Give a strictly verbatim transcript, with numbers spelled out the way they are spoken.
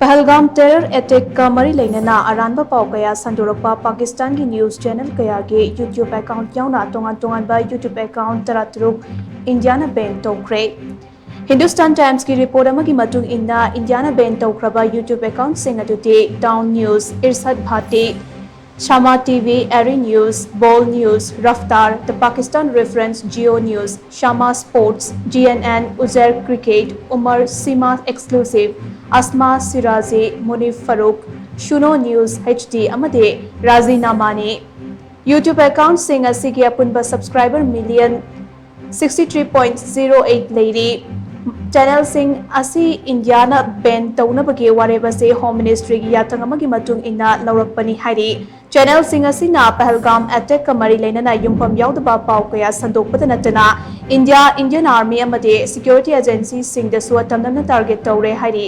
pahalgam terror attack ꯀ ꯃꯔꯤ ꯂꯩꯅꯅ ꯑꯔꯥꯟꯕ ꯄꯥꯎ ꯀꯌꯥ ꯁꯟꯗꯣꯔꯛꯄ ꯄꯥꯀꯤꯁꯇꯥꯟꯒꯤ news channel ꯀꯌꯥꯒꯤ YouTube account ꯌꯥꯎꯅ ꯇꯣꯉꯥꯟ ꯇꯣꯉꯥꯟꯕ YouTube account ꯇꯔꯥꯇꯔꯨꯛ ꯏꯟꯗꯤꯌꯥꯅ ban ꯇꯧꯈ꯭ꯔꯦ꯫ Hindustan Times ꯀꯤ report ꯑꯃꯒꯤ ꯃꯇꯨꯡ ꯏꯟꯅ, ꯏꯟꯗꯤꯌꯥꯅ ban ꯇꯧꯈ꯭ꯔꯕ YouTube account ꯁꯤꯡ ꯑꯗꯨꯗꯤ Dawn News, Irshad Bhatti, Shama T V, Eri News, Bol News, Raftar, The Pakistan Reference, Geo News, Shama Sports, G N N, Uzair Cricket, Umar, Sima Exclusive, Asma Sirazi, Munif Farook, Shuno News H D ꯑꯃꯗꯤ Razinama ꯅꯤ꯫ YouTube account ꯁꯤꯡ ꯑꯁꯤꯒꯤ ꯑꯄꯨꯟꯕ subscriber million sixty three point zero eight ꯂꯩꯔꯤ꯫ Channel ꯁꯤꯡ ꯑꯁꯤ ꯏꯟꯗꯤꯌꯥꯅ ban ꯇꯧꯅꯕꯒꯤ ꯋꯥꯔꯦꯞ ꯑꯁꯤ Home Ministry ꯒꯤ ꯌꯥꯊꯪ ꯑꯃꯒꯤ ꯃꯇꯨꯡ ꯏꯟꯅ ꯂꯧꯔꯛꯄꯅꯤ ꯍꯥꯏꯔꯤ꯫ Channel ꯁꯤꯡ ꯑꯁꯤꯅ ꯄꯍꯜꯒꯥꯝ attack ꯀ ꯃꯔꯤ ꯂꯩꯅꯅ ꯌꯨꯝꯐꯝ ꯌꯥꯎꯗꯕ ꯄꯥꯎ ꯀꯌꯥ ꯁꯟꯗꯣꯛꯄꯗ ꯅꯠꯇꯅ ꯏꯟꯗꯤꯌꯥ, Indian Army ꯑꯃꯗꯤ security agency ꯁꯤꯡꯗꯁꯨ ꯑꯇꯝꯅꯅ target ꯇꯧꯔꯦ ꯍꯥꯏꯔꯤ꯫